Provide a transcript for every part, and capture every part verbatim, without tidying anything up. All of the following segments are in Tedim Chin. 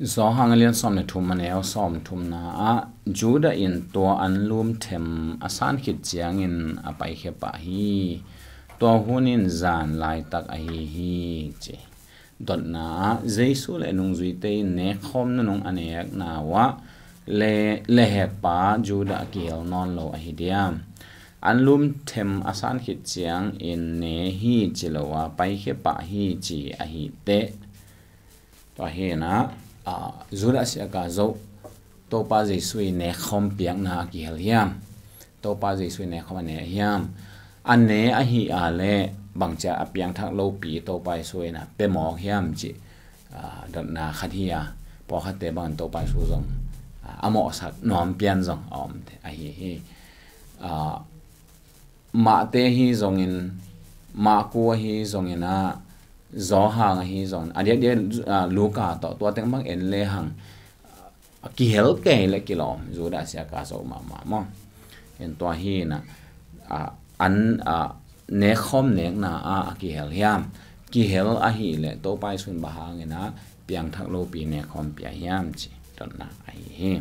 Johan a lian sawm le thum, a neu sawm thumna ah, Judah in tua anlum them a san khit ciangin a paikhia pah hi. Tua hun in zan laitak ahi hi, ci. Dotna ah, Jesu le nungzuite in nekkhawm nunung a nekna uah le, lehhekpa Judah a kihel nawn lo ahi diam? Anlum them a san khit ciangin ne hi ci lo a, paikhia pah hi ci ahi teh. Tua hi inah, ah, Judah siaka zoh Topa Jesu i nekkhawm piakna a kihel hiam? Topa Jesu i nekkhawm a ne hiam? A ne ahi a le bangcia a piangthak lopi Topa Jesu inah pia mawk hiam cih, ah, dotna khat hi a, pawlkhatte bangin Topa Jesu zong, ah, a mawhsak nuam pian zong a om ahi hi. Ah, Mahte ahi zongin, Mahku ahi zongin ah, Johan ahi zongin, a diakdiak, ah, Luka tawh tua teng bang en lehang, a kihel kei le kilawm, Judah siaka zoh mahmah maw. En tua hi inah, ah, an, ah, nekkhawm nekna ah a kihel hiam? Kihel ahi le Topa Jesu in bang hangin ah piangthak lopi nekkhawm pia hiam ci dotna ahi hi.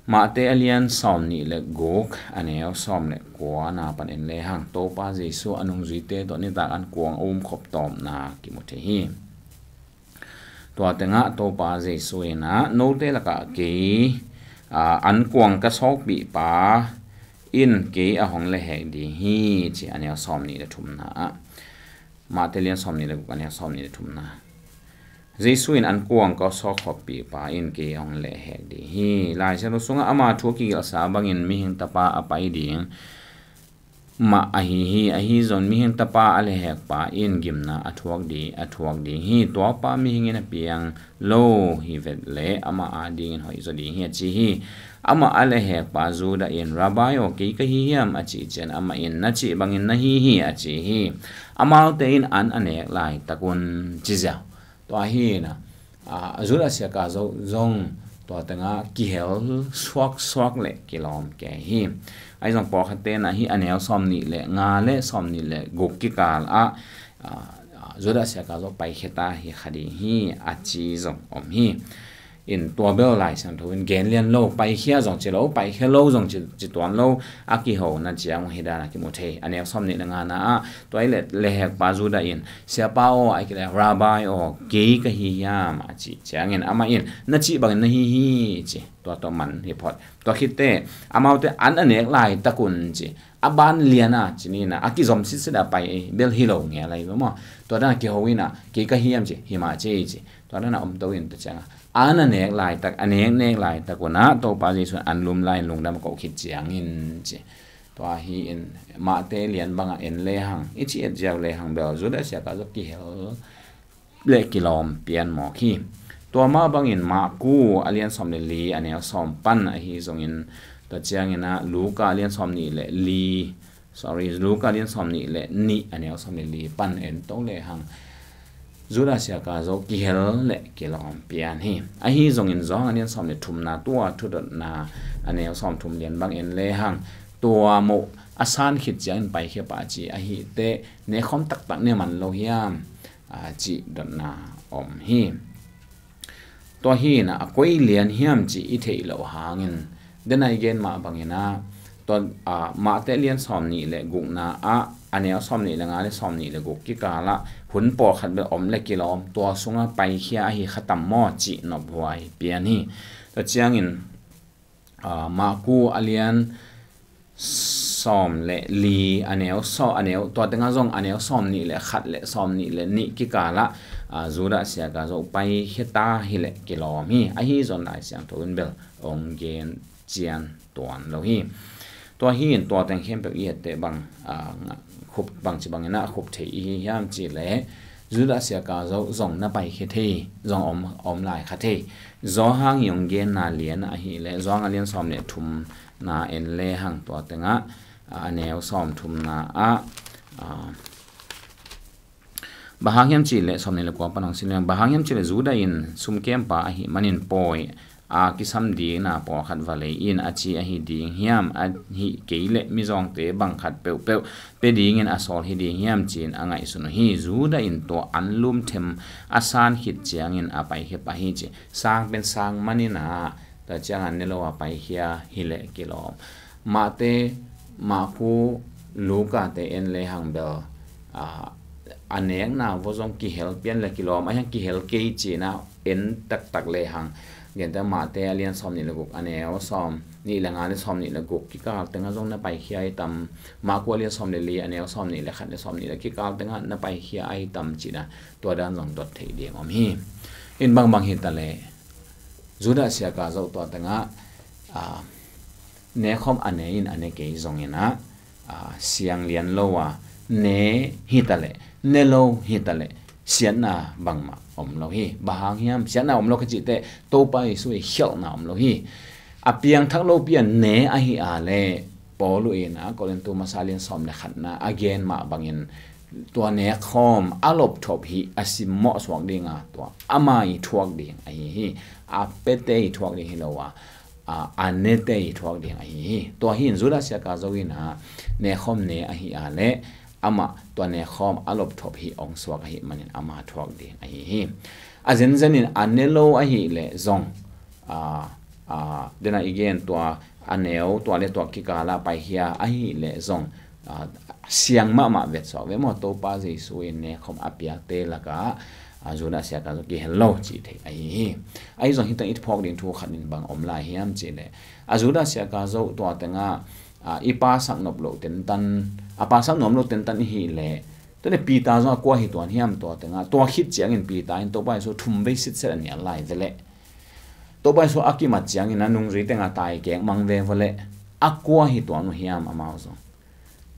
Mahte a lian sawm nih le guk, a neu sawm le kuana pan en lehang, Topa Jesu a nungzuite tawh nitak an kuang a umkhop tawmna kimu thei hi. Tua tengah Topa Jesu inah, note lakah kei, aa, an kuang ka sawkpihpa in kei a hong lehhek ding hi, ci a neu sawm nih le thumna ah. Mahte lian sawm nih le guk, a neu sawm nih le thumna. Jesu in an kuang ka sawkkhoppipa in kei hong lehhek ding hi. Lai Siangtho sungah ama thu a kigelhsa bangin mihing tapa a pai ding mah ahi hi. Ahi zong mihing tapa a lehhekpa in gimna a thuak ding, a thuak ding hi. Tuapa mihing in a piang lo hi vet le amah adingin hoih zaw ding hi a ci hi. Amah a lehhekpa Judah in, Rabbi aw, kei ka hi hiam? A cih ciang amah in, na cih bangin na hi hi, a ci hi. Amaute in an a nek laitak un ci ziau. Tua hi inah, a, Judah siaka zoh zong tua tengah kihel suaksuak le kilawm kei hi. Ahi zong pawlkhatte inah hi a neu sawm nih le nga le sawm nih le guk kikal ah, a, a, Judah siaka zoh paikhia ta hi kha ding hi a ci zong om hi. In tua bel Lai Siangtho in gen lian lo, paikhia zong ci lo, paikhia lo zong ci, ci tuan lo, a kihona ciang hi dan a kimu thei. A neu sawm nih le ngana ah, tua hi le lehhekpa Judah in, Siapa aw, a hi kei le Rabbi aw, kei ka hi hiam? A cih ciangin amah in, na cih bangin na hi hi, ci. Tua tawh man hi phot. Tua khit teh amaute an a nek laitak un ci. A ban lian a ci ni inah, a kizom sitsit a pai bel hi lo ngel lai maw. Tua dan a kiho inah, kei ka hi hiam ci, hi mah ci, ci. Tua dan a om to in tua ciangah, an a nek laitak, a nek nek laitak un ah Topa Jesu in an lum lai-in lungdam a koh khit ciangin ci. Tua hi in Mahte lian bangah en lehang, i ci et ziau lehang bel Judah siaka zoh kihel le kilawm pian mawk hi. Tua mah bangin Mahku a lian sawm le li, a neu sawm pan ahi zongin, tua ciangin ah Luka a lian sawm nih le li, sorry, Luka a lian sawm nih le nih, a neu sawm le li pan en to lehang, Judah siaka zoh kihel le kilawm pian hi. Ahi zongin Johan a lian sawm le thumna, tua thudotna a neu sawm thum lian bang en lehang, tua moh a san khit ciangin paikhia pah ci ahi teh, nekkhawm taktak ne man lo hiam? A, cih dotna om hi. Tua hi inah a koi lian hiam cih i theih loh hangin, denai gen mah bangin ah, tua, a, Mahte lian sawm nih le gukna ah, a neu sawm nih le nga le sawm nih le guk kikal ah hun pawlkhat bel om le kilawm, tua sungah paikhia ahi kha tam maw cih nophuai pian hi. Tua ciangin, a, Mahku a lian sawm le li, a neu sawm, a neu, tua tengah zong a neu sawm nih le khat le sawm nih le nih kikal ah, a, Judah siaka zoh paikhia ta hi le kilawm hi. Ahi zong Lai Siangtho in bel ong gen cian tuan lo hi. Tua hi in tua teng khempeuh i et teh bang, a, khup, bangci bangin ah khup thei i hi hiam cih leh, Judah siaka zoh zong na paikhia thei, zong om, om lai kha thei. Johan i ong genna lian ahi le, Johan a lian sawm le thum na en lehang tua tengah, a, a neu sawm thumna ah, a, bang hang hiam cih leh, sawm nih le kua pan hong sim lehang, bang hang hiam cih leh Judah in sumkempa ahih manin pawi a kisam dingna pawlkhat va lei in a ci ahi ding hiam, ahih kei leh mizawngte bang khat peuhpeuh pia dingin a sawl hi ding hiam ci-in a ngaihsun uh hi. Judah in tua anlum them a san khit ciangin a paikhia pah hi ci. Sang pen sang manin ah, tua ciangin ne lo a paikhia hi leh kilawm. Mahte, Marku, Luka te en lehang bel, a, a nekna vua zong kihel pian le kilawm, a hiang kihel kei ci-in ah en taktak lehang. Gentehna Mahte a lian sawm nih le guk, a neu sawm nih le nga le sawm nih le guk kikal tengah zong na paikhia ahi tam, Marku a lian sawm le li, a neu sawm nih le khat le sawm nih le kikal tengah na paikhia ahi tam ci-in ah tua dan zong dot theih ding om hi. In bangbang hi ta leh, Judah siaka zoh tua tengah, a, nekhawm a ne in a ne kei zongin ah, a, siang lian lo a, ne hi ta leh, ne lo hi ta leh, siatna bangmah om lo hi. Bang hang hiam, siatna om lo ka cih teh, Topa Jesu i khialhna om lo hi. A piangthak lopi a ne ahi a leh, Paul in ah Korintu masa lian sawm le khatna a gen mah bangin, tua nekhawm a lopthop hi, a simmawh suak ding a, tua ama i thuak ding ahi hi. A piate i thuak ding hi lo a, a, a nete i thuak ding ahi hi. Tua hi in Judah siaka zo in ah, nekhawm ne ahi a leh, amah tua nekhawm a lopthop hi ong suak ahih manin ama thuak ding ahi hi. A zenzen in a ne lo ahih leh zong, a, a, dena i gen tua a neu, tua le tua kikal a paikhia ahih leh zong, a, siang mahmah vetsuak ve maw, Topa Jesu in nekhawm a piakte lakah, a, Judah siaka zo kihel lo cih theih ahi hi. Ahi zong hi teng i phawk ding thu khat in bang om lai hiam cih leh, a, Judah siaka zo tua tengah, a, i pasak nop lo tentan, a, pasak nuam lo tentan i hih leh, tua le Peter zong a kua hi tuan hiam tua tengah, tua khit ciangin Peter in Topa Jesu thum vei sitset a nial lai ve leh, Topa Jesu a kimat ciangin a nungzui tengah tai kek mang ve vua leh, a kua hi tuan uh hiam amau zong.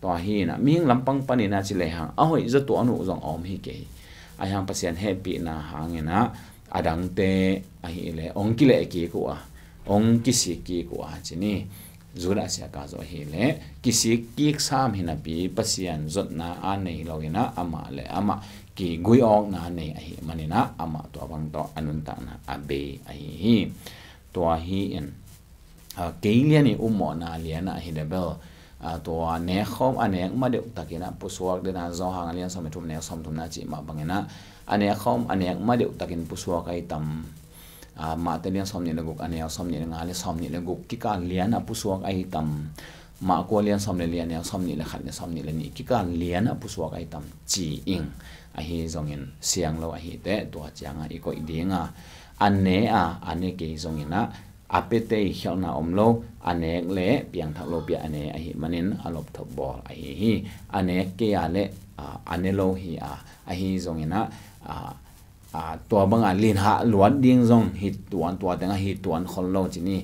Tua hi in ah, mihing lampang panin a ci lehang, a hoih zaw tuan uh zong a om hi kei. A hiang Pasian hehpihna hangin ah, a dangte ahih leh, ong kileh kik uh a, ong kisik kik uh a ci ni. Judah siaka zo ahih leh, kisik kik sam hi napi Pasian zotna a nei lo in ah, amah le amah kigui awkna a nei ahih manin ah, amah tua bang tawh a nuntakna a bei ahi hi. Tua hi in, a, kei lian i ummawhna lian ah hi leh bel, a, tua nekhawm a nek ma deuh takin ah pusuak dena Johan a lian sawm le thum neu sawm thumna cih mah bangin ah, a nekhawm a nek ma deuh takin pusuak ahi tam, a, Mahte lian sawm nih le guk a neu sawm nih le nga le sawm nih le guk kikal lian a pusuak ahi tam, Marku a lian sawm le li a neu sawm nih le khat le sawm nih le nih kikal lian a pusuak ahi tam ci ing. Ahi zongin siang lo ahi teh tua ciangah i koih ding a, a ne a, a ne kei zongin ah, a piate i khialhna om lo, a nek le piangthak lopi a ne ahih manin a lopthop bawl ahi hi. A nek kei a le, a, a ne lo hi a, ahi zongin ah, a, a, tua banga linhah luat ding zong hi tuan, tua tengah hi tuan khol lo ci ni.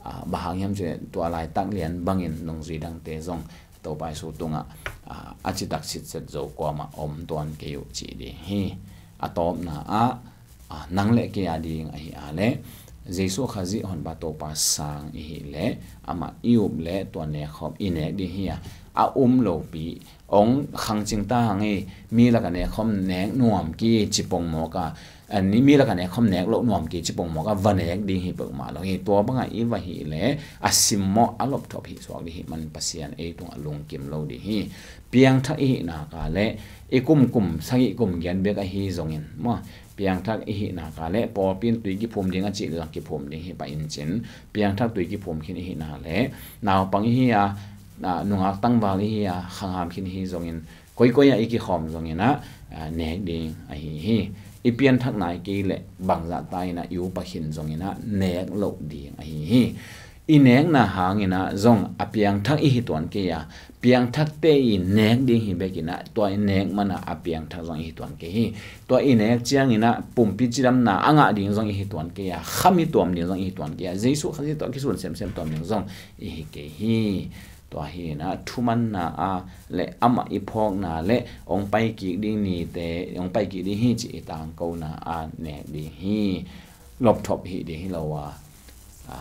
A, bang hang hiam cih leh tua laitak lian bangin nungzui dangte zong Topa Jesu tungah, a, a citak sitset zo kuamah om tuan kei uh cih ding hi. A tawpna ah, a, nang le kei a ding ahi a le, Jesu Khazih honpa Topa sang i hih le, amah i up le tua nekhawm i nek ding hi a, a um lopi, ong khangcing ta hang i, mi lakah nekhawm nek nuam ki ci pongmawk a, a, ni mi lakah nekhawm nek loh nuam ki ci pongmawk a, va nek ding hi peuhmah lo hi. Tua bangah i va hih le, a simmawh a lopthop hih suak ding hi man Pasian ei tungah lungkim lo ding hi. Piangthak i hih nak a le, i kumkum sagih kum gian bek ahi zongin maw, piangthak i hih nak a le, pawlpi in tui kiphum ding a cih le zong kiphum ding hi pah in cin, piangthak tui kiphum khin i hih nak le, naupang i hi a, a, nungak tangval i hi a, khangham khin i hi zongin, koikoi ah i kikhawm zongin ah, a, nek ding ahi hi. I pianthak nai kei le bangzah ta in ah i upa khin zongin ah nek loh ding ahi hi. I nekna hangin ah zong a piangthak i hi tuan kei a, piangthakte i nek ding hi bekin ah, tua i nek man ah a piangthak zong i hi tuan kei hi. Tua i nek ciangin ah pumpi cidamna a ngah ding zong i hi tuan kei a, kham i tuam ding zong i hi tuan kei a, Jesu Khazih tawh a kisun semsem tuam ding zong i hi kei hi. Tua hi in ah thumanna a le amah i phawkna le ong pai kik ding nite, ong pai kik ding hi cih i tangkona a nek ding hi. Lopthop hi ding hi lo a, a,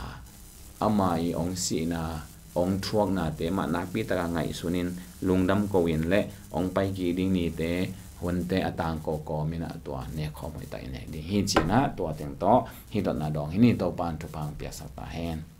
ama i ong sihna, ong thuaknate mah nakpi taka ngaihsun in, lungdam ko in le ong pai kik ding nite, hunte a tangko kawmin ah tua nekkhawm hoihtak i nek ding hi ci-in ah tua teng tawh hih dotna dawng hi ni. Topa'n thupha hong piaksak ta hen.